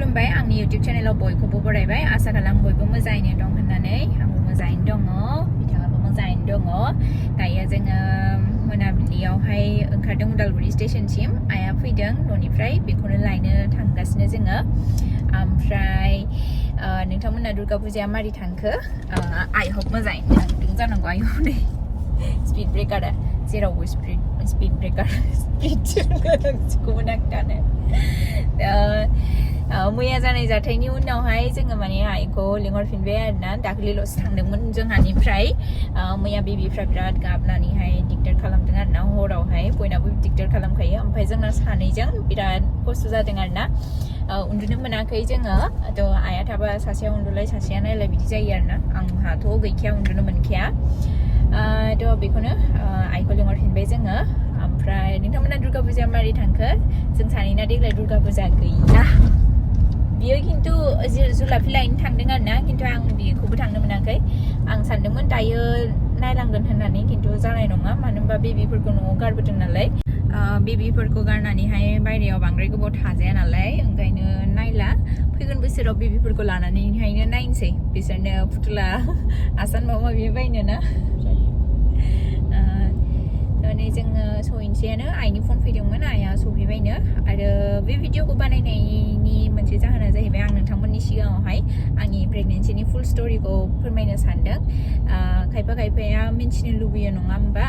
खुलुमबाय आंनि YouTube चेनेलाव बयखौबो बरायबाय आसा खालाम बयबो मोजाङैनो दं होननानै आंबो मोजाङैनो दङ बिथाङाबो मोजाङैनो दङ दायो जोङो मोनाबिलियावहाय ओंखारदों उदालगुरि स्टेशनसिम आइया फैदों न'निफ्राय बेखौनो लायनो थांगासिनो जोङो ओमफ्राय नोंथांमोना दुर्गा फुजाया मारै थांखो आइ होप मोजाङैनो थांदों जानांगौ आयु नै स्पिड ब्रेकारा जेरावबो स्पिड ब्रेकार स्पिडखौबो नांदानो मैया जानाय जाथायनि उनावहाय जोङो माने आइखौ लिंहरफिनबाय आरोना दाख्लैल'सो थांदोंमोन जोंहानिफ्राय मैया बेबिफ्रा बिराद गाबनानैहाय दिगदार खालामदों आरोना हरावहाय बयनाबो दिगदार खालामखायो ओमफ्राय जोंना सानैजों बिराद खस्थ' जादों आरोना उन्दुनो मोनाखै जोङो थ' आइया थाबा सासेया उन्दुलाय सासेया नायलाय बिदि जायो आरोना आंहाथ' गैखाया उन्दुनो मोनखाया थ' बेखौनो आइखौ लिंहरफिनबाय जोङो ओमफ्राय नोंथांमोना दुर्गा फुजाया मारै थांखो जों सानैना देग्लाय दुर्गा फुजा गैया बियो खिन्थु जुलाफि लायनो थांदों आरोना खिन्थु आं बेखौबो थांनो मोनाखै आं सानदोंमोन दायो नायलांगोन होननानै खिन्थु जानाय नङा मानो होनबा बेबिफोरखौ न'आव गारबोदों नालाय बेबिफोरखौ गारनानैहाय बायहेरायाव बांद्राय गोबाव थाजाया नालाय ओंखायनो नायला फैगोन बोसोराव बेबिफोरखौ लानानैहायनो नायनोसै बिसोरनो फुथुला आसान माबा माबि बायनो ना नै जोङो सहैनोसैयानो आइनि फन फैदोंमोन आइया सफैबायनो आरो बे भिडिअखौ बानायनायनि मोनसे जाहोना जाहैबाय आं नोंथांमोननि सिगाङावहाय आंनि प्रेगनेन्सिनि फुल स्ट'रिखौ फोरमायनो सानदों खायफा खायफाया मिन्थिनो लुबैयो नङा होमबा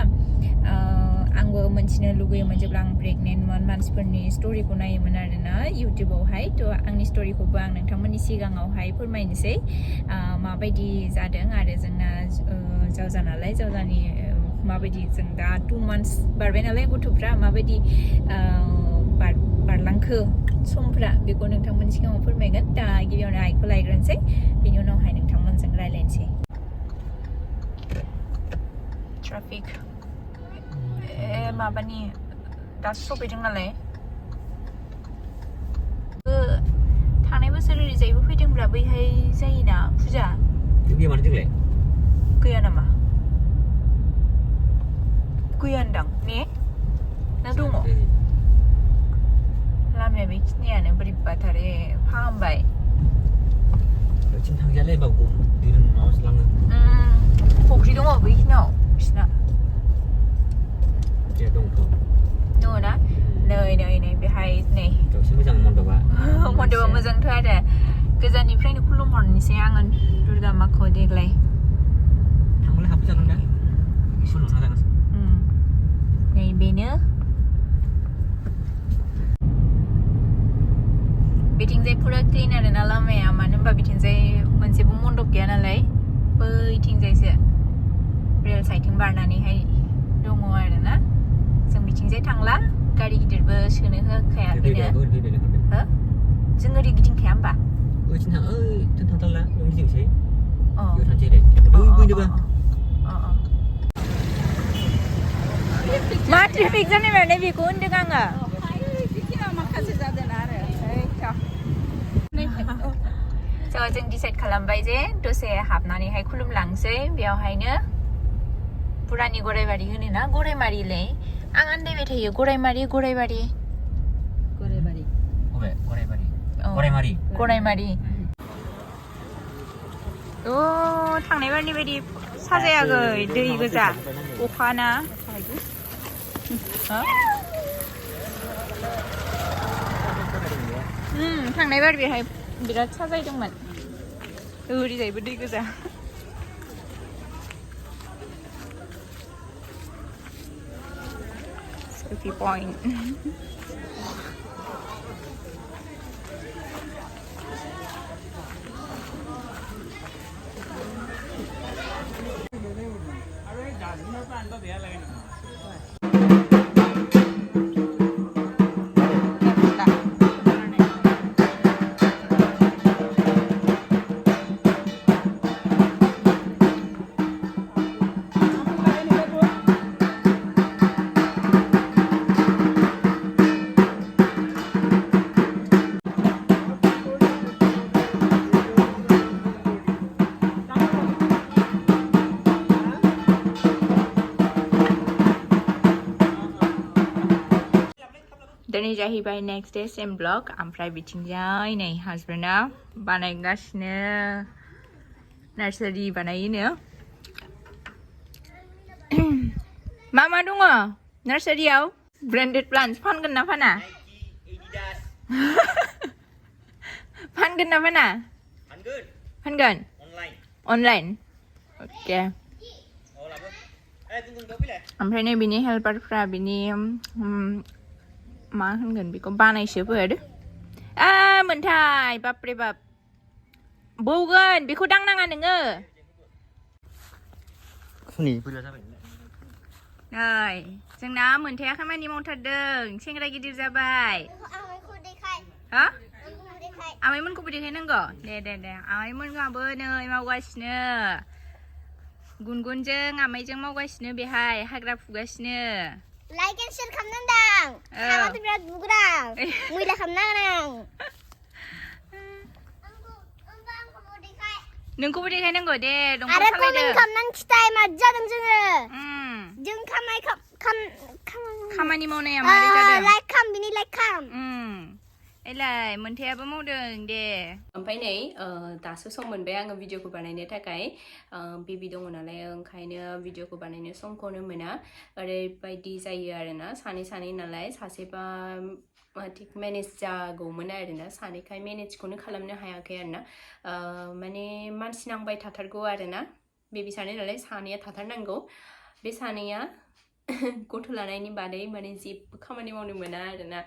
आंबो मिन्थिनो लुबैयोमोन जेब्ला आं प्रेगनेन्टमोन मानसिफोरनि स्ट'रिखौ नायोमोन आरोना इउटुबावहाय थ' आंनि स्ट'रिखौबो आं नोंथांमोननि सिगाङावहाय फोरमायनोसै माबायदि जादों आरो जोंना जावजा नालाय जावजानि माबायदि जों दा 2 months बारबाय नालाय गथ'फ्रा माबायदि बारलांखो समफ्रा बेखौ नोंथांमोननि सिगाङाव फोरमायगोन दा गिबियावनो आइखौ लायग्रोनोसै बेनि उनावहाय नोंथांमोनजों रायज्लायनोसै ट्राफिक माबानि दासो सफैदों नालाय थांनाय बोसोर ओरैजायबो फैदोंब्ला बैहाय जायोना फुजा गैया नामा गैया होनदां ने ना दङ लामाया बेखिनियानो बोरैबाथारे फाहामबाय फख्रि दङ बैखिनियाव बिसिना दङ ना नै बेहाय नै मन्दपा मोजांथ' आरो गोजाननिफ्रायनो खुलुमहरनोसै आङो दुर्गा माखौ देग्लाय नै बेनो बिथिंजाय फुरा क्लिन आरोना लामाया मानो होनबा बिथिंजाय मोनसेबो मन्दप गैया नालाय बैथिंजायसो रेल साइडथिं बारनानैहाय दङ आरोना जों बिथिंजाय थांला गारि गिदिरबो सोनो होखायाखैनो हो जों ओरै गिदिंखाया होमबा मा ट्रेफिक जानाय माने बेखौ होनदों आङो माखासे जादों आरो जों डिसाइड खालामबाय जे दसे हाबनानैहाय खुलुमलांसै बेयावहायनो पुरानि गरायबारि होनो ना गरायमारिलै आं आन्दायबाय थायो गरायमारि थांनाय बारनि बायदि साजायाखै दै गोजा अखाना थांनाय बार बेहाय बिराद साजायदोंमोन ओरैजायबो दै गोजा सेल्फि पइन्ट दिनै जाहैबाय नेक्स्ट डे सेम ब्लग ओमफ्राय बिथिंजाय नै हासबेन्डआ बानायगासिनो नार्सारि बानायोनो मा दङ नार्सारियाव ब्रेन्डेड प्लान्टस फानगोन ना फाना फानगोन ना फाना फानगोन अनलाइन अके ओमफ्राय नै बिनि हेल्पारफ्रा बिनि मा होनगोन बेखौ बानायसोफोर मोनथाय बापरे बाप बौगोन बेखौ दांनाङा नोङो नै जोंना मोनथाया खामानि मावथारदों सेंग्रा गिदिर जाबाय हा आमाइमोनखौबो देखायनांगौ दे आमाइमोनहाबो नै मावगासिनो गुनगुनजों आमाइजों मावगासिनो बेहाय हाग्रा फुगासिनो लाइक एन्ड शेयार खालामनांदां हाग्राथ' बिराद बुग्रां मैला खालामनांगौ नोंखौबो देखायनांगौ दे दंफां सालायदो आरो कमेन्ट खालामनानै खिथाय मा जादों जों खामानि मावनाया मारै जादों लाइक खाम बिनि लाइक खाम एलाय मोनथायाबो मावदों दे ओमफ्राय नै दासो सम मोनबाय आङो भिडिअखौ बानायनो थाखाय बेबि दङ नालाय ओंखायनो भिडिअखौ बानायनो समखौनो मोना ओरैबायदि जायो आरोना सानै नालाय सासेबा थिग मेनेज जागौमोन आरोना सानैखाय मेनेजखौनो खालामनो हायाखै आरोना माने मानसि नांबाय थाथारगौ आरोना बेबि सानै नालाय सानैया थाथारनांगौ बे सानैया गथ' लानायनि बादै माने जेबो खामानि मावनो मोना आरोना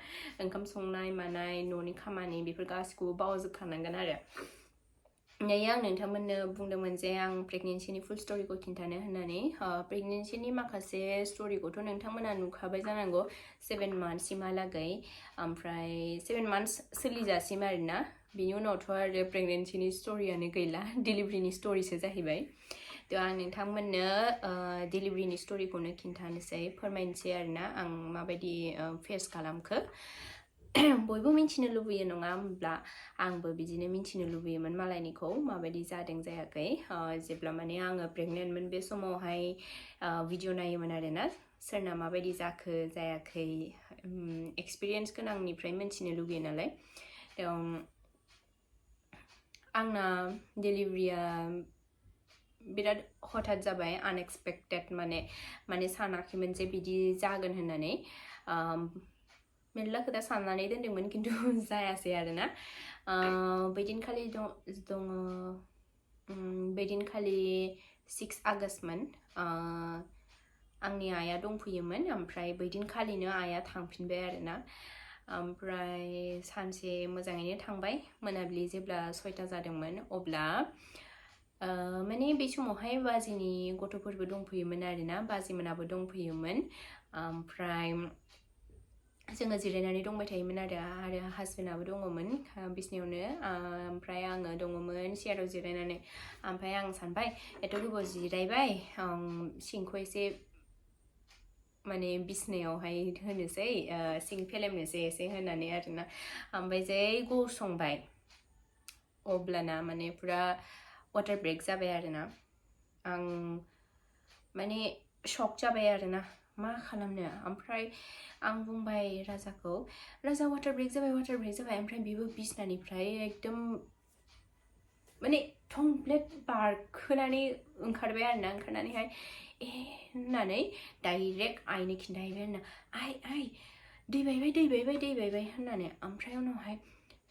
ओंखाम संनाय मानाय न'नि खामानि बेफोर गासिखौबो बावजोबखानांगोन आरो दायो आं नोंथांमोननो बुंदोंमोन जे आं प्रेगनेन्सिनि फुल स्ट'रिखौ खिन्थानो होननानै प्रेगनेन्सिनि माखासे स्ट'रिखौथ' नोंथांमोना नुखाबाय जानांगौ 7 मान्थसिमहालागै ओमफ्राय 7 मान्थस सोलिजासिम आरोना बिनि उनावथ' आरो प्रेगनेन्सिनि स्ट'रियानो गैला डिलिभारिनि स्ट'रिसो जाहैबाय थ' आं नोंथांमोननो डिलिभारिनि स्ट'रिखौनो खिन्थानोसै फोरमायनोसै आरोना आं माबायदि फेस खालामखो बयबो मिन्थिनो लुबैयो नङा होमब्ला आंबो बिदिनो मिन्थिनो लुबैयोमोन मालायनिखौ माबायदि जादों जायाखै जेब्ला माने आङो प्रेगनेन्टमोन बे समावहाय भिडिअ नायोमोन आरोना सोरना माबायदि जाखो जायाखै एक्सपिरियेन्स गोनांनिफ्राय मिन्थिनो लुबैयो नालाय आंना डिलिभारिया बिराद हठात जाबाय आनएक्सपेक्टेड माने सानाखैमोन जे बिदि जागोन होननानै मेरला खोथा साननानै दोनदोंमोन खिन्थु जायासै आरोना बैदिनखालि बैदिनखालि 6 आगष्टमोन आंनि आइया दंफैयोमोन ओमफ्राय बैदिनखालिनो आइया थांफिनबाय आरोना ओमफ्राय सानसे मोजाङैनो थांबाय मोनाबिलि जेब्ला 6ता जादोंमोन अब्ला माने बे समावहाय बाजिनि गथ'फोरबो दंफैयोमोन आरोना बाजिमोनाबो दंफैयोमोन ओमफ्राय जोङो जिरायनानै दंबाय थायोमोन आरो हासबेन्डआबो दङमोन बिसिनायावनो ओमफ्राय आङो दङमोन सियाराव जिरायनानै ओमफ्राय आं सानबाय एथ' गोबाव जिरायबाय सिंखौ एसे माने बिसिनायावहाय होनोसै सिं फेलेमनोसै एसे होनानै आरोना ओमफ्राय जै गसंबाय अब्लाना माने पुरा वाटार ब्रेक जाबाय आरोना आं माने शक जाबाय आरोना मा खालामनो ओमफ्राय आं बुंबाय राजाखौ राजा वाटार ब्रेक जाबाय ओमफ्राय बिबो बिसनानिफ्राय एकदम माने थंब्लेट बारखोनानै ओंखारबाय आरोना ओंखारनानैहाय होननानै डाइरेक्ट आइनो खिन्थाहैबाय आरोना आइ दै बायबाय होननानै ओमफ्राय उनावहाय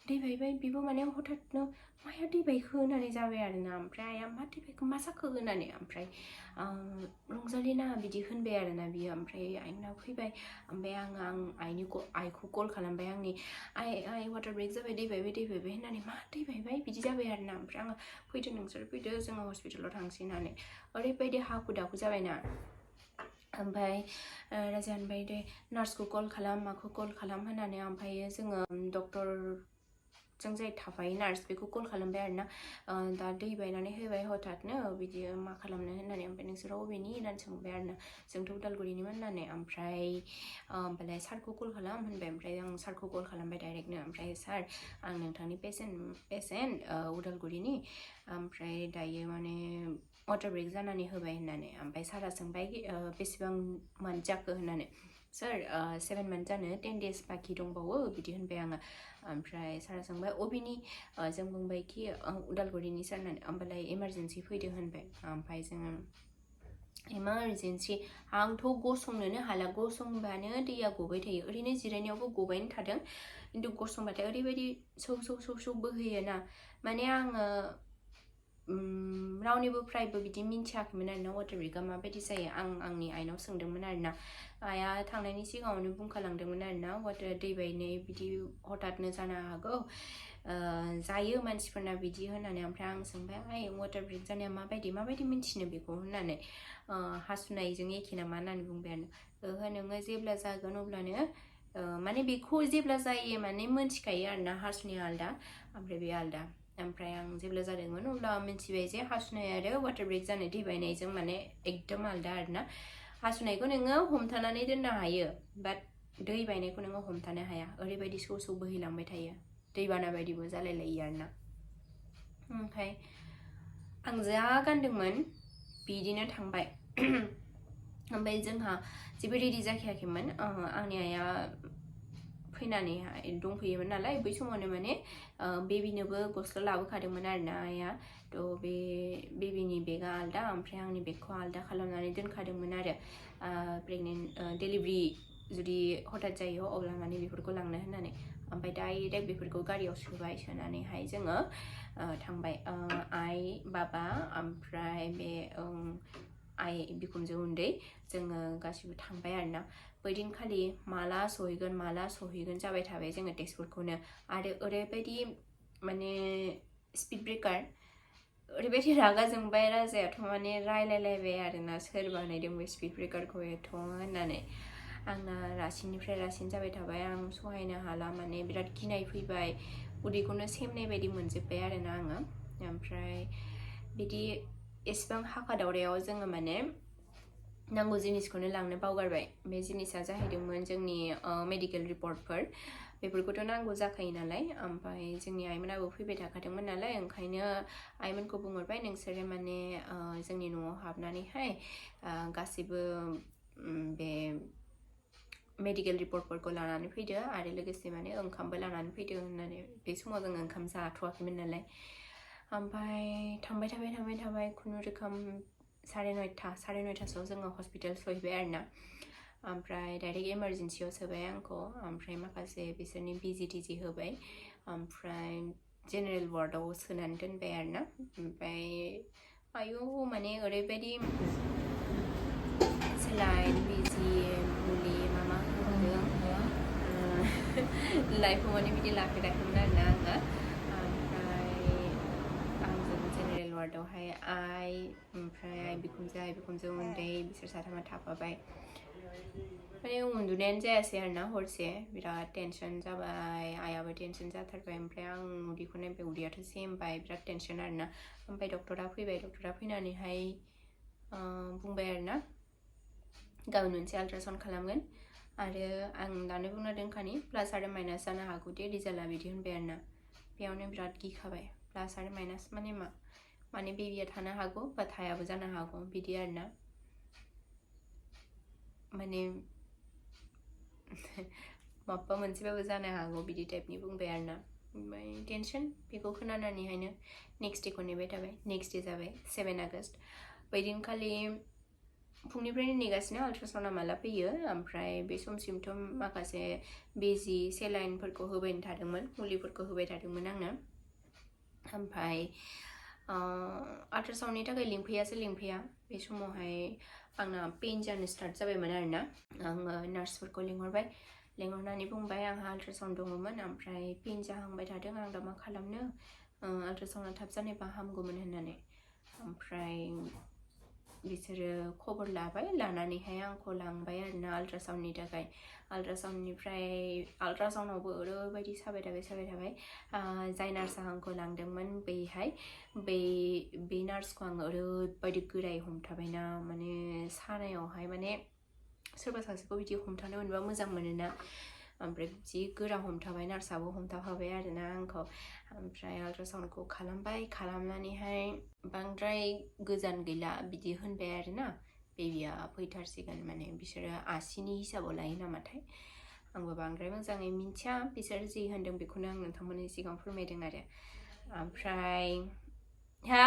दै बायबाय बिबो माने हठातनो माया दै बायखो होननानै जाबाय आरोना ओमफ्राय आइया मा दै बायखो मा जाखो होननानै ओमफ्राय रंजालिना बिदि होनबाय आरोना बियो ओमफ्राय आइनाव फैबाय ओमफ्राय आं आइखौ कल खालामबाय आंनि आइ वाटार ब्रेक जाबाय दै बायबाय होननानै मा दै बायबाय बिदि जाबाय आरोना ओमफ्राय आङो फैदो नोंसोर फैदो जोङो हस्पिटालाव थांसै होननानै ओरैबायदि हाखु दाखु जाबायना ओमफ्राय राजाया होनबाय दे नार्सखौ कल खालाम माखौ कल खालाम होननानै ओमफ्राय जोङो डक्टरजों जाय थाफायो नार्स बेखौ कल खालामबाय आरोना दा दै बायनानै होबाय हठातनो बिदि मा खालामनो होननानै ओमफ्राय नोंसोर बबेनि होननानै सोंबाय आरोना जोंथ' उदालगुरिनिमोन होननानै ओमफ्राय होमबालाय सारखौ कल खालाम होनबाय ओमफ्राय आं सारखौ कल खालामबाय डाइरेक्टनो ओमफ्राय सार आं नोंथांनि पेसेन्ट उदालगुरिनि ओमफ्राय दायो माने वाटार ब्रेक जानानै होबाय होननानै ओमफ्राय सारा सोंबाय बेसेबां मान्थ जाखो होननानै सार 7 month जानो 10 days बाखि दंबावो बिदि होनबाय आङो ओमफ्राय सारा सोंबाय अबेनि जों बुंबाय कि उदालगुरिनि सार होननानै होमबालाय इमारजेन्सि फैदो होनबाय ओमफ्राय जोङो इमारजेन्सि आंथ' गसंनोनो हाला गसंबानो दैया गबाय थायो ओरैनो जिरायनायावबो गबायनो थादों खिन्थु गसंबाथाय ओरैबायदि सौ बोहैयोना माने आङो रावनिबो फ्रायबो बिदि मिन्थियाखैमोन आरोना वाटार ब्रेकआ माबायदि जायो आंनि आइनाव सोंदोंमोन आरोना आइया थांनायनि सिगाङावनो बुंखालांदोंमोन आरोना वाटार दै बायनाय बिदि हठाथनो जानो हागौ जायो मानसिफोरना बिदि होननानै ओमफ्राय आं सोंबाय आइ वाटार ब्रेक जानाया माबायदि मिन्थिनो बेखौ होननानै हासुनायजों एखे नामा होननानै बुंबाय आरो ओहो नोङो जेब्ला जागोन अब्लानो माने बेखौ जेब्ला जायो माने मोनथिखायो आरोना हासुनाया आलदा ओमफ्राय बे आलदा ओमफ्राय आं जेब्ला जादोंमोन अब्ला मिन्थिबाय जे हासुनाय आरो वाटार ब्रेक जानाय दै बायनायजों माने एकदम आलदा आरोना हासुनायखौ नोङो हमथानानै दोननो हायो बाट दै बायनायखौ नोङो हमथानो हाया ओरैबायदि सौ बोहैलांबाय थायो दैबाना बायदिबो जालायलायो आरोना ओमफ्राय आं जा गानदोंमोन बिदिनो थांबाय ओमफ्राय जोंहा जेबो रेडि जाखायाखैमोन आंनि आइया फैनानैहाय दंफैयोमोन नालाय बै समावनो माने बेबिनोबो गस्ला लाबोखादोंमोन आरोना आइया थ' बे बेबिनि बेगा आलदा ओमफ्राय आंनि बेगखौ आलदा खालामनानै दोनखादोंमोन आरो प्रेगनेन्ट डेलिभारि जुदि हठात जायो अब्ला माने बेफोरखौ लांनो होननानै ओमफ्राय डाइरेक्ट बेफोरखौ गारियाव सोनानैहाय जोङो थांबाय आइ बाबा ओमफ्राय बे आइ बिखुनजो उन्दै जोङो गासिबो थांबाय आरोना बै दिनखालि माला सहैगोन जाबाय थाबाय जोङो तेजपुरखौनो आरो ओरैबायदि माने स्पिड ब्रेकार ओरैबायदि रागा जोंबाय राजायाथ' माने रायलायलायबाय आरोना सोर बानायदों बे स्पिड ब्रेकारखौ एथ' होननानै आंना रासिननिफ्राय रासिन जाबाय थाबाय आं सहायनो हाला माने बिराद गिनाय फैबाय उदैखौनो सेमनाय बायदि मोनजोब्बाय आरोना आङो ओमफ्राय बिदि एसेबां हाखा दावरायाव जोङो माने नांगौ जिनिसखौनो लांनो बावगारबाय बे जिनिसा जाहैदोंमोन जोंनि मेडिकेल रिपर्टफोर बेफोरखौथ' नांगौ जाखायो नालाय ओमफ्राय जोंनि आइमोनाबो फैबाय थाखादोंमोन नालाय ओंखायनो आइमोनखौ बुंहरबाय नोंसोरो माने जोंनि न'आव हाबनानैहाय गासैबो बे मेडिकेल रिपर्टफोरखौ लानानै फैदो आरो लोगोसे माने ओंखामबो लानानै फैदो होननानै बे समाव जोङो ओंखाम जाथ'वाखैमोन नालाय ओमफ्राय थांबाय खुनुरोखोम 9:30 जोङो हस्पिटाल सहैबाय आरोना ओमफ्राय डाइरेक्ट इमारजेन्सियाव सोबाय आंखौ ओमफ्राय माखासे बिसोरनि बिजि होबाय ओमफ्राय जेनेरेल वार्डआव सोनानै दोनबाय आरोना ओमफ्राय आयौ माने ओरैबायदि सेलाइन बिजि मुलि मा होदों लाइफआव माने बिदि लाफेराखैमोन आरोना आङो ओमफ्राय आंजों जेनेरेल वार्डआवहाय आइ बिखुनजो उन्दै बिसोर साथामा थाफाबाय माने उन्दुनायानो जायासै आरोना हरसे बिराद टेनसन जाबाय आइयाबो टेनसन जाथारबाय ओमफ्राय आं उदैखौ नायबाय उदैयाथ' सेमबाय बिराद टेनसन आरोना ओमफ्राय डक्टरा फैनानैहाय बुंबाय आरोना गाबोन मोनसे आल्ट्रासाउन्ड खालामगोन आरो आं दानो बुंना दोनखानि प्लास आरो माइनास जानो हागौ दे रिजाल्टआ बिदि होनबाय आरोना बेयावनो बिराद गिखाबाय प्लास आरो माइनास माने मा माने बेबिया थानो हागौ बा थायाबो जानो हागौ बिदि आरोना माने माबा मोनसेबाबो जानो हागौ बिदि टाइपनि बुंबाय आरोना ओमफ्राय टेनसन बेखौ खोनानानैहायनो नेक्स्ट डेखौ नेबाय थाबाय नेक्स्ट डे जाबाय 7 आगस्ट बै दिनखालि फुंनिफ्रायनो नेगासिनो आल्ट्रासाउन्डआ माला फैयो ओमफ्राय बे समसिमथ' माखासे बिजि सेलाइनफोरखौ होबाय थादोंमोन मुलिफोरखौ होबाय थादोंमोन आंनो ओमफ्राय आल्ट्रासाउन्डनि थाखाय लिंफैया बे समावहाय आंना पेइन जानो स्टार्ट जाबायमोन आरोना आङो नार्सफोरखौ लिंहरनानै बुंबाय आंहा आल्ट्रासाउन्ड दङमोन ओमफ्राय पेइन जाहांबाय थादों आं दा मा खालामनो आल्ट्रासाउन्डआ थाब जानायबा हामगौमोन होननानै ओमफ्राय बिसोरो खबर लानानैहाय आंखौ लांबाय आरोना आल्ट्रासाउन्डनि थाखाय आल्ट्रासाउन्डआवबो ओरैबायदि साबाय थाबाय जाय नार्सआ आंखौ लांदोंमोन बे नार्सखौ आङो ओरैबायदि गोरायै हमथाबायना माने सानायावहाय माने सोरबा सासेखौ बिदि हमथानो मोनबा मोजां मोनोना ओमफ्राय जि गोरा हमथाबाय नार्सआबो हमथाफाबाय आरोना आंखौ ओमफ्राय आल्ट्रासाउन्डखौ खालामनानैहाय बांद्राय गोजान गैला बिदि होनबाय आरोना बेबिया फैथारसिगोन माने बिसोरो आसिनि हिसाबाव लायो नामाथाय आंबो बांद्राय मोजाङै मिन्थिया बिसोर जि होनदों बेखौनो आं नोंथांमोननि सिगाङाव फोरमायदों आरो ओमफ्राय हा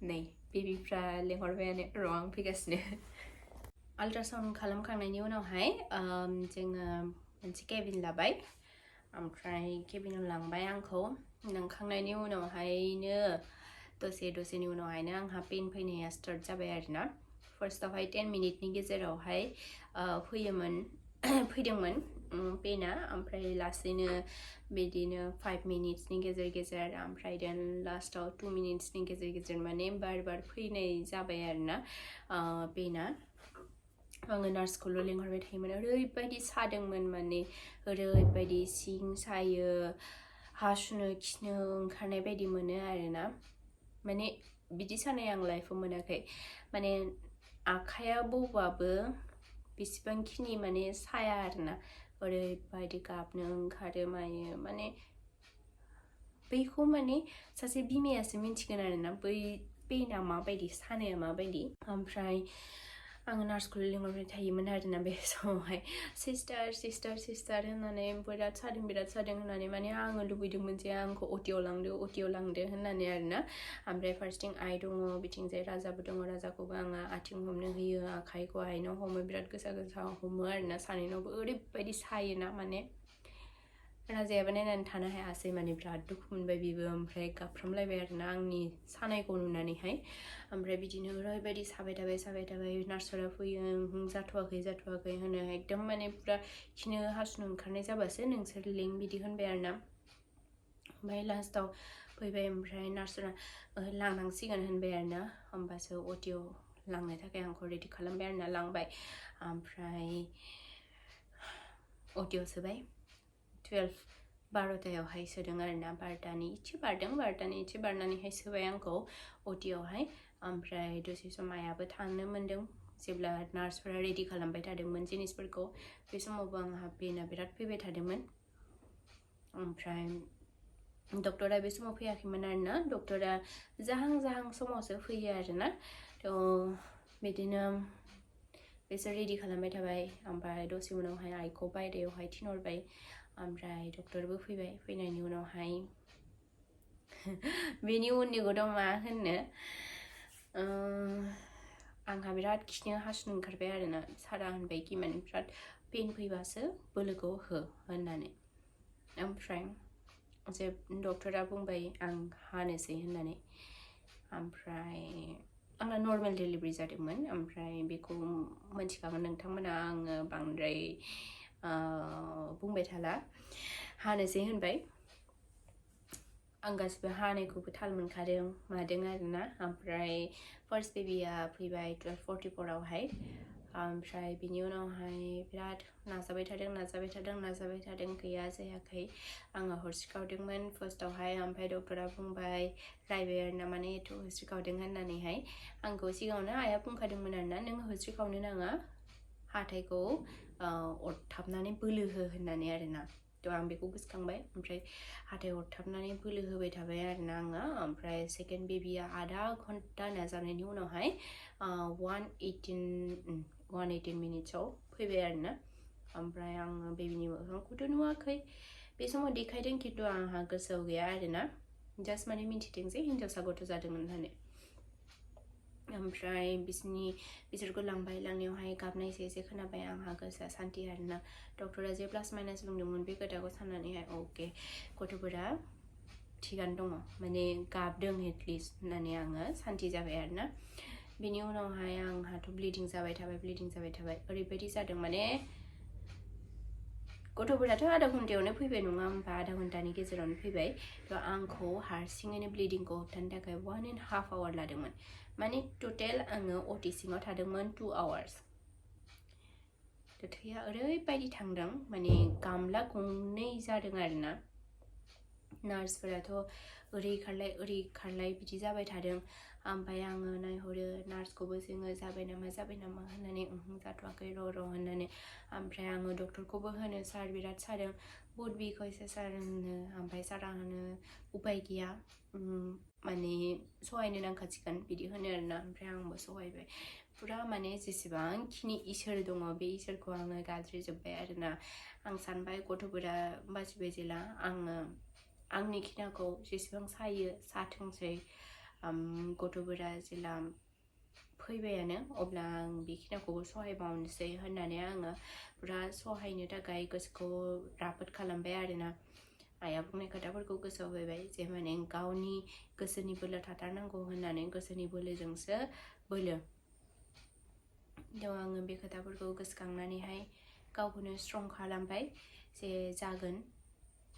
नै बेबिफ्रा लेंहरबायानो र' आं फैगासिनो आल्ट्रासाउन्ड खालामखांनायनि उनावहाय जोङो मोनसे केबिन लाबाय ओमफ्राय केबिनाव लांबाय आंखौ लांखांनायनि उनावहायनो दसेनि उनावहायनो आंहा पेन फैनाया स्टार्ट जाबाय आरोना फार्स्टआवहाय 10 मिनिटनि गेजेरावहाय फैदोंमोन पेना ओमफ्राय लासैनो बिदिनो 5 मिनिट्सनि गेजेर ओमफ्राय देन लास्टआव 2 मिनिट्सनि गेजेर माने बार फैनाय जाबाय आरोना पेना आङो नार्सखौल' लिंहरबाय थायोमोन ओरैबायदि सादोंमोन माने ओरैबायदि सिं सायो हासुनो खिनो ओंखारनाय बायदि मोनो आरोना माने बिदि सानाय आं लाइफआव मोनाखै माने आखाइया बौबाबो बेसेबांखिनि माने साया आरोना ओरैबायदि गाबनो ओंखारो मायो माने बैखौ माने सासे बिमायासो मिन्थिगोन आरोना बै पेइना माबायदि सानाया माबायदि ओमफ्राय आङो नार्सखौ लिंहरबाय थायोमोन आरोना बे समावहाय सिस्टार होननानै बिराद सादों होननानै माने आङो लुबैदोंमोन जे आंखौ अटिआव लांदो होननानै आरोना ओमफ्राय फार्स्टथिं आइ दङ बिथिंजाय राजाबो दङ राजाखौबो आङो आथिं हमनो होयो आखाइखौ आइनाव हमो बिराद गोसा हमो आरोना सानैनावबो ओरैबायदि सायोना माने राजायाबो नायनानै थानो हायासै माने बिराद दुखु मोनबाय बिबो ओमफ्राय गाबफ्रामलायबाय आरोना आंनि सानायखौ नुनानैहाय ओमफ्राय बिदिनो ओरैबायदि साबाय थाबाय नार्सफोरा फैयो जाथ'वाखै होनो एकदम माने पुरा खिनो हासुनो ओंखारनाय जाबासो नोंसोर लिं बिदि होनबाय आरोना ओमफ्राय लास्टआव फैबाय ओमफ्राय नार्सफोरा लांनांसिगोन होनबाय आरोना होमबासो अटिआव लांनो थाखाय आंखौ रेडि खालामबाय आरोना लांबाय ओमफ्राय अटिआव सोबाय 12:00 सोदों आरोना 12:00 इसे बारनानैहाय सोबाय आंखौ अटिआवहाय ओमफ्राय दसे सम आइयाबो थानो मोन्दों जेब्ला नार्सफोरा रेडि खालामबाय थादोंमोन जिनिसफोरखौ बे समावबो आंहा पेइना बिराद फैबाय थादोंमोन ओमफ्राय डक्टरा बे समाव फैयाखैमोन आरोना डक्टरा जाहां समावसो फैयो आरोना थ' बिदिनो बिसोर रेडि खालामबाय थाबाय ओमफ्राय दसे उनावहाय आइखौ बायह्रायावहाय थिनहरबाय ओमफ्राय डक्टरबो फैबाय फैनायनि उनावहाय बेनि उननिखौथ' मा होननो आंहा बिराद खिनो हासुनो ओंखारबाय आरोना सारा होनबाय कि माने बिराद पेन फैबासो बोलोखौ हो होननानै ओमफ्राय जे डक्टरा बुंबाय आं हानोसै होननानै ओमफ्राय आंना नर्मेल डेलिभारि जादोंमोन ओमफ्राय बेखौ मोनथिखागोन नोंथांमोना आङो बांद्राय बुंबाय थाला हानोसै होनबाय आं गासिबो हानायखौबो थाल मोनखादों मादों आरोना ओमफ्राय फार्स्ट बेबिया फैबाय 12:44 ओमफ्राय बिनि उनावहाय बिराद नाजाबाय थादों गैया जायाखै आङो हस्रिखावदोंमोन फार्स्टआवहाय ओमफ्राय डक्टरा बुंबाय रायबाय आरोना माने एथ' हस्रिखावदों होननानैहाय आंखौ सिगाङावनो आइया बुंखादोंमोन आरोना नों हस्रिखावनो नाङा हाथाइखौ अरथाबनानै बोलो हो होननानै आरोना थ' आं बेखौ गोसोखांबाय ओमफ्राय हाथाइ अरथाबनानै बोलो होबाय थाबाय आरोना आङो ओमफ्राय सेकेन्ड बेबिया आधा घन्टा नाजानायनि उनावहाय 118 मिनिट्सआव फैबाय आरोना ओमफ्राय आङो बेबिनि मोखांखौथ' नुवाखै बे समाव देखायदों खिन्थु आंहा गोसोआव गैया आरोना जास्ट माने मिन्थिदों जे हिन्जावसा गथ' जादोंमोन होननानै ओमफ्राय बिसोरखौ लांबाय लांनायावहाय गाबनायसे एसे खोनाबाय आंहा गोसोआ सान्ति आरोना डक्टरा जे प्लास माइनास बुंदोंमोन बे खोथाखौ साननानैहाय अके गथ'फोरा थिगानो दङ माने गाबदों एटलिस्ट होननानै आङो सान्ति जाबाय आरोना बेनि उनावहाय आंहाथ' ब्लिडिं जाबाय थाबाय ओरैबायदि जादों माने गथ'फोराथ' आधा घन्टायावनो फैबाय नङा होमबा आधा घन्टानि गेजेरावनो फैबाय थ' आंखौ हारसिङैनो ब्लिडिंखौ होबथानो थाखाय 1.5 आवार लादोंमोन माने टटेल आङो अटि सिङाव थादोंमोन 2 आवार्स थ' थैया ओरैबायदि थांदों माने गामला गंनै जादों आरोना नार्सफोराथ' ओरै खारलाय बिदि जाबाय थादों ओमफ्राय आङो नायहरो नार्सखौबो जोङो जाबाय नामा होननानै जाथ'वाखै र' होननानै ओमफ्राय आङो डक्टरखौबो होनो सार बिराद सादों बहुत बिखयसो सार होनो ओमफ्राय सारा होनो उपाय गैया माने सहायनो नांखासिगोन बिदि होनो आरोना ओमफ्राय आंबो सहायबाय पुरा माने जेसेबांखिनि इसोर दङ बे इसोरखौ आङो गाबज्रिजोब्बाय आरोना आं सानबाय गथ'फोरा बासिबाय जेला आङो आंनि खिनाखौ जेसेबां सायो साथोंसै गथ'फोरा जेला फैबायानो अब्ला आं बेखिनिखौबो सहायबावनोसै होननानै आङो पुरा सहायनो थाखाय गोसोखौ राफोद खालामबाय आरोना आइया बुंनाय खोथाफोरखौ गोसोआव फैबाय जे माने गावनि गोसोनि बोलो थाथारनांगौ होननानै गोसोनि बोलोजोंसो बोलो थ' आङो बे खोथाफोरखौ गोसोखांनानैहाय गावखौनो स्ट्रं खालामबाय जे जागोन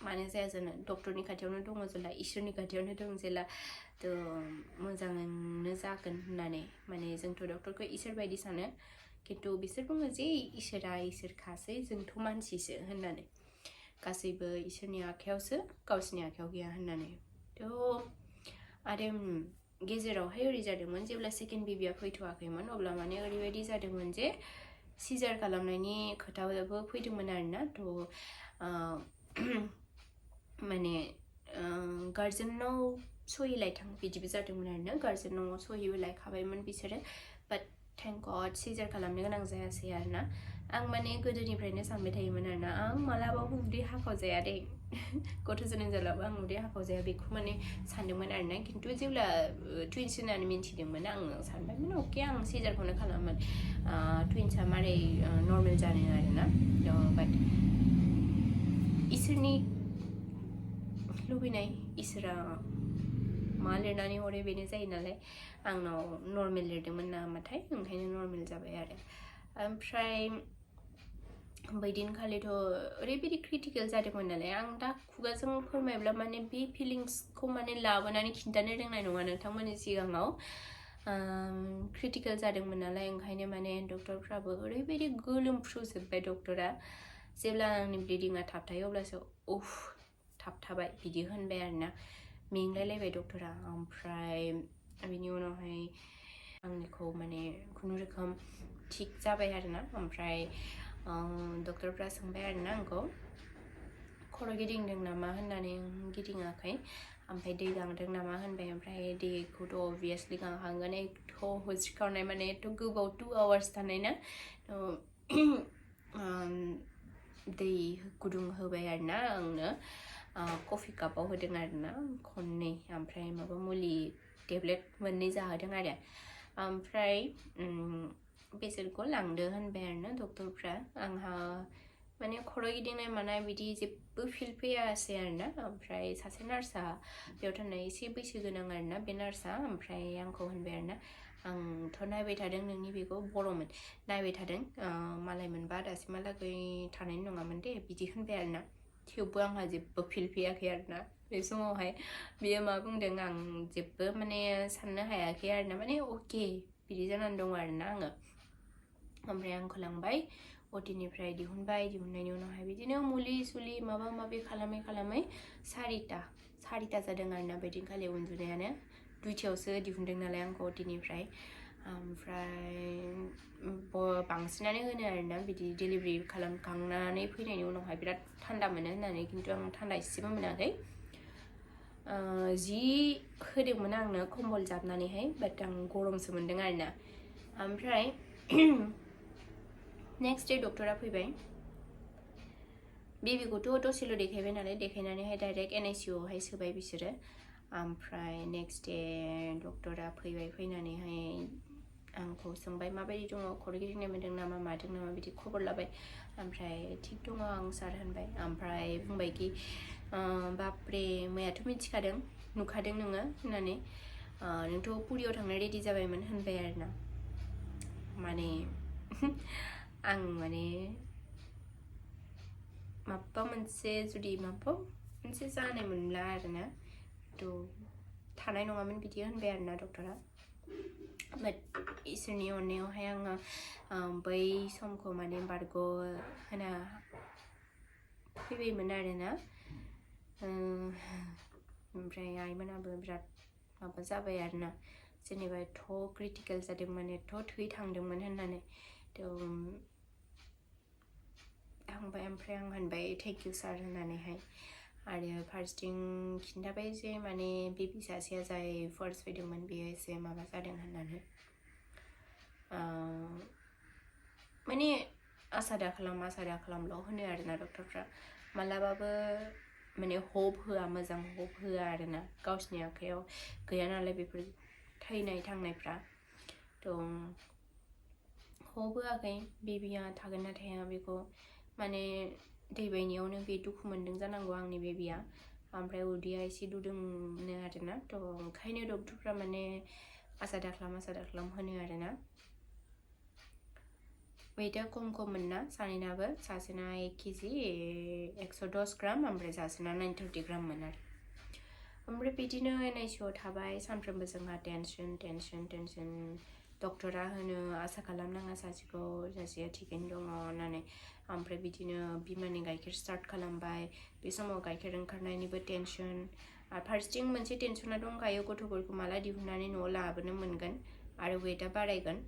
मानो जाया जानो डक्टरनि खाथियावनो दङ जेला इसोरनि खाथियावनो दं जेला थ' मोजाङैनो जागोन होननानै माने जोंथ' डक्टरखौ इसोर बायदि सानो खिन्थु बिसोर बुङो जे इसोरा इसोरखासै जोंथ' मानसिसो होननानै गासैबो इसोरनि आखायावसो गावसिनि आखायाव गैया होननानै थ' आरो गेजेरावहाय ओरै जादोंमोन जेब्ला सेकेन्ड बेबिया फैथ'वाखैमोन अब्ला माने ओरैबायदि जादोंमोन जे सिजार खालामनायनि खोथाबो फैदोंमोन आरोना थ' माने गार्जेनाव सहि लायथां बिदिबो जादोंमोन आरोना गार्जेनाव सहिबो लायखाबायमोन बिसोरो बाट थेंक गड सिजार खालामनो गोनां जायासै आरोना आं माने गोदोनिफ्रायनो सानबाय थायोमोन आरोना आं मालाबाबो उदै हाखाव जाया दे गथ' जोनोम जालाबो आं उदै हाखाव जाया बेखौ माने सानदोंमोन आरोना खिन्थु जेब्ला टुइन्स होननानै मिन्थिदोंमोन आं सानबायमोन अके आं सिजारखौनो खालामोन टुइन्सआ मारै नर्मेल जानो आरोना बाट इसोरनि लुबैनाय इसोरा मा लिरनानै हरो बेनो जायो नालाय आंनाव नर्मेल लिरदोंमोन नामाथाय ओंखायनो नर्मेल जाबाय आरो ओमफ्राय बै दिनखालिथ' ओरैबायदि क्रिटिकेल जादोंमोन नालाय आं दा खुगाजों फोरमायब्ला माने बे फिलिंसखौ माने लाबोनानै खिन्थानो रोंनाय नङा नोंथांमोननि सिगाङाव क्रिटिकेल जादोंमोन नालाय ओंखायनो माने डक्टरफ्राबो ओरैबायदि गोलोमफ्रुजोब्बाय डक्टरा जेब्ला आंनि ब्लिडिङा थाबथायो अब्लासो उफ थाबथाबाय बिदि होनबाय आरोना मेंलायलायबाय डक्टरा ओमफ्राय बिनि उनावहाय आंनिखौ माने खुनुरोखोम थिग जाबाय आरोना ओमफ्राय डक्टरफ्रा सोंबाय आरोना आंखौ खर' गिदिंदों नामा होननानै गिदिङाखै ओमफ्राय दै गांदों नामा होनबाय ओमफ्राय दैखौथ' अभियासलि गांहांगोन एथ' होस्रिखावनाय माने एथ' गोबाव 2 आवार्स थानाय ना दै गुदुं होबाय आरोना आंनो कफि कापाव होदों आरोना खननै ओमफ्राय माबा मुलि टेब्लेट 2 जाहोदों आरो ओमफ्राय बेसोरखौ लांदो होनबाय आरोना डक्टरफ्रा आंहा माने खर' गिदिंनाय मानाय बिदि जेबो फिल फैयासै आरोना ओमफ्राय सासे नार्सआ बेयाव थानाय एसे बैसो गोनां आरोना बे नार्सआ ओमफ्राय आंखौ होनबाय आरोना आंथ' नायबाय थादों नोंनि बेखौ बर'मोन नायबाय थादों मालाय मोनबा दासिमहालागै थानाय नङामोन दे बिदि होनबाय आरोना थेवबो आंहा जेबो फिल फैयाखै आरोना बे समावहाय बियो मा बुंदों आं जेबो माने साननो हायाखै आरोना माने अके बिदि जानानै दं आरोना आङो ओमफ्राय आंखौ लांबाय अटिनिफ्राय दिहुनबाय दिहुननायनि उनावहाय बिदिनो मुलि सुलि माबा माबि खालामै 4टा जादों आरोना बे दिनखालि उन्दुनायानो 2टायावसो दिहुनदों नालाय आंखौ अटिनिफ्राय ओमफ्राय बांसिनानो होनो आरोना बिदि डेलिभारि खालामखांनानै फैनायनि उनावहाय बिराद थान्दा मोनो होननानै खिन्थु आं थान्दा एसेबो मोनाखै जि होदोंमोन आंनो कम्बल जाबनानैहाय बाट आं गरमसो मोनदों आरोना ओमफ्राय नेक्स्ट डे डक्टरा फैबाय बेबिखौथ' दसेल' देखायबाय नालाय देखायनानैहाय डाइरेक्ट NICU आवहाय सोबाय बिसोरो ओमफ्राय नेक्स्ट डे डक्टरा फैनानैहाय आंखौ सोंबाय माबायदि दङ खर' गिदिंनाय मोन्दों नामा मादों नामा बिदि खबर लाबाय ओमफ्राय थिग दङ आं सार होनबाय ओमफ्राय बुंबायखि बापरे मैयाथ' मिथिखादों नुखादों नोङो होननानै नोंथ' पुरियाव थांनो रेडि जाबायमोन होनबाय आरोना माने आं माने माबा मोनसे जुदि माबा मोनसे जानाय मोनला आरोना थ' थानाय नङामोन बिदि होनबाय आरोना डक्टरा बाट इसोरनि अननायावहाय आङो बै समखौ माने बारग' होना फैबायमोन आरोना ओमफ्राय आइमोनाबो बिराद माबा जाबाय आरोना जेनेबा एथ' क्रिटिकेल जादोंमोन एथ' थै थांदोंमोन होननानै थ' थांबाय ओमफ्राय आं होनबाय थेंक इउ सार होननानैहाय आरो फार्स्टिं खिन्थाबाय जे माने बेबि सासेया जाय फार्स्ट फैदोंमोन बेयो एसे माबा जादों होननानै माने आसा दा खालामल' होनो आरोना डक्टरफ्रा मालाबाबो माने होप होआ मोजां होप होआ आरोना गावसिनि आखायाव गैया नालाय बेफोर थैनाय थांनायफ्रा थ' होप होआखै बेबिया थागोन ना थाया बेखौ माने दै बायनायावनो बे दुखु मोनदों जानांगौ आंनि बेबिया ओमफ्राय उदैया एसे दुदोंनो आरोना थ' ओंखायनो डक्टरफ्रा माने आसा दाखालाम होनो आरोना वेटआ खममोन ना सानैनाबो सासेना 1 केजि 110 ग्राम ओमफ्राय सासेना 930 ग्राममोन आरो ओमफ्राय बिदिनो NICUआव थाबाय सानफ्रोमबो जोंहा टेनसन डक्टरा होनो आसा खालामनाङा सासेया थिगैनो दङ होननानै ओमफ्राय बिदिनो बिमानि गाइखेर स्टार्ट खालामबाय बे समाव गाइखेर ओंखारनायनिबो टेनसन आरो फार्स्टिं मोनसे टेनसना दंखायो गथ'फोरखौ माला दिहुननानै न'आव लाबोनो मोनगोन आरो वेटआ बारायगोन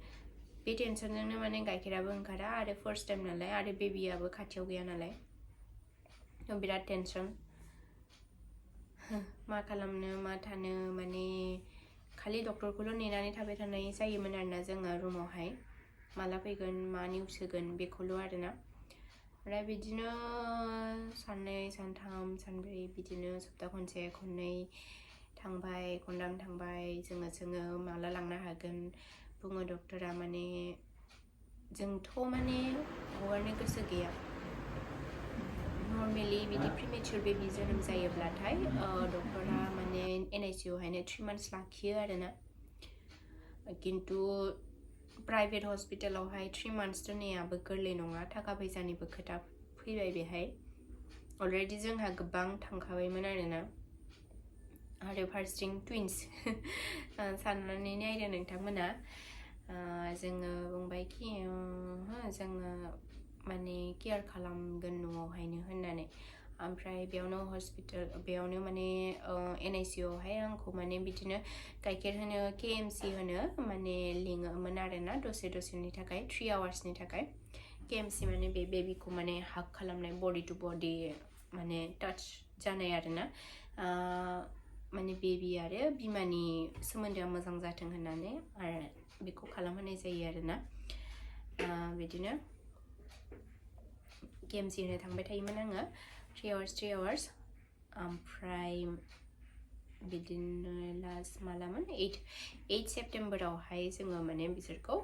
बे टेनसनजोंनो माने गाइखेराबो ओंखारा आरो फार्स्ट टाइम नालाय आरो बेबियाबो खाथियाव गैया नालाय बिराद टेनसन मा खालामनो मा थानो माने खालि डक्टरखौल' नेनानै थाबाय थानाय जायोमोन आरोना जोङो रुमावहाय माला फैगोन मा निउस होगोन बेखौल' आरोना ओमफ्राय बिदिनो साननै सानथाम सानब्रै बिदिनो सप्ता खनसे खननै थांबाय खनथाम थांबाय जोङो माला लांनो हागोन बुङो डक्टरा माने जोंथ' माने हगारनो गोसो गैया नर्मेलि बिदि प्रिमेचुर बेबि जोनोम जायोब्लाथाय डक्टरा माने NICUआवहायनो 3 months लाखियो आरोना किन्तु प्राइभेट हस्पिटालावहाय 3 months दोननायाबो गोरलै नङा थाखा फैसानिबो खोथा फैबाय बेहाय अलरेडि जोंहा गोबां थांखाबायमोन आरोना आरो फार्स्टिं ट्विन्स साननानै नायदो नोंथांमोना जोङो बुंबाय कि जोङो माने केयार खालामगोन न'आवहायनो होननानै ओमफ्राय बेयावनो माने NICUआवहाय आंखौ माने बिदिनो गाइखेर होनो KMC होनो माने लिङोमोन आरोना दसेनि थाखाय 3 hoursनि थाखाय KMC माने बे बेबिखौ माने हाग खालामनाय बडी टु बडी माने टाच जानाय आरोना माने बेबि आरो बिमानि सोमोन्दोआ मोजां जाथों होननानै आरो बेखौ खालामहोनाय जायो आरोना बिदिनो KMC होनो थांबाय थायोमोन आङो 3 hours ओमफ्राय बिदिनो लास्ट मालामोन 8 सेप्टेम्बरावहाय जोङो माने बिसोरखौ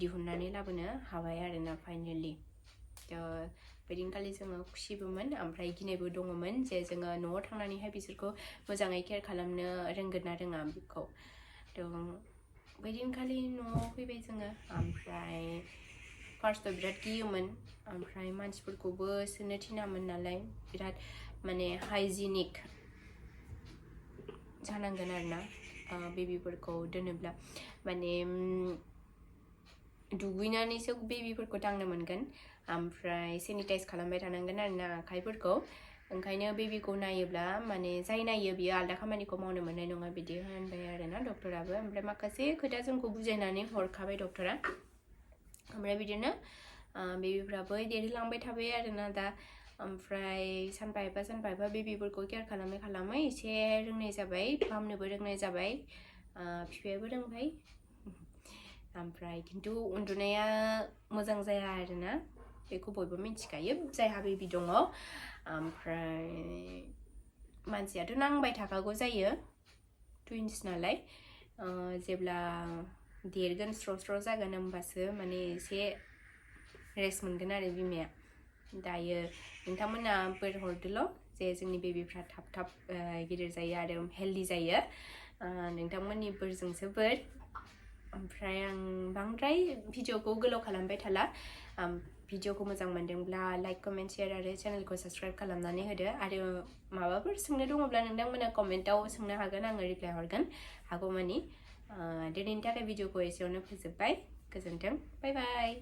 दिहुननानै लाबोनो हाबाय आरोना फाइनेलि बेदिनखालि जोङो खुसिबोमोन ओमफ्राय गिनायबो दङमोन जे जोङो न'आव थांनानैहाय बिसोरखौ मोजाङै केयार खालामनो रोंगोन ना रोङा बेखौ बेदिनखालि न'आव फैबाय जोङो ओमफ्राय फार्स्टआव बिराद गियोमोन ओमफ्राय मानसिफोरखौबो सोनो थिनामोन नालाय बिराद माने हाइजिनिक जानांगोन आरोना बेबिफोरखौ दोनोब्ला माने दुगैनानैसो बेबिफोरखौ दांनो मोनगोन ओमफ्राय सेनिटाइज खालामबाय थानांगोन आरोना आखाइफोरखौ ओंखायनो बेबिखौ नायोब्ला माने जाय नायो बियो आलदा खामानिखौ मावनो मोननाय नङा बिदि होनबाय आरोना डक्टराबो ओमफ्राय माखासे खोथा जोंखौ बुजायनानै हरखाबाय डक्टरा ओमफ्राय बिदिनो बेबिफ्राबो देरलांबाय थाबाय आरोना दा ओमफ्राय सानफा एफा बेबिफोरखौ केयार खालामै एसे रोंनाय जाबाय फाहामनोबो रोंनाय जाबाय बिफायाबो रोंबाय ओमफ्राय किन्तु उन्दुनाया मोजां जाया आरोना बेखौ बयबो मिथिखायो जायहा बेबि दङ ओमफ्राय मानसियाथ' नांबाय थाखागौ जायो ट्विन्स नालाय जेब्ला देरगोन स्र' जागोन होमबासो माने एसे रेस्ट मोनगोन आरो बिमाया दायो नोंथांमोना बोर हरदोल' जे जोंनि बेबिफ्रा थाब गिदिर जायो आरो हेल्दि जायो नोंथांमोननि बोरजोंसो बोर ओमफ्राय आं बांद्राय भिडिअखौ गोलाव खालामबाय थाला भिडिअखौ मोजां मोनदोंब्ला लाइक कमेन्ट शेयार आरो चेनेलखौ साबस्क्राइब खालामनानै होदो आरो माबाफोर सोंनो दङब्ला नोंथांमोना कमेन्टआव सोंनो हागोन आङो रिप्लाय हरगोन हागौमानि दिनैनि थाखाय भिडिअखौ एसेयावनो फोजोबबाय गोजोन्थों बाय बाय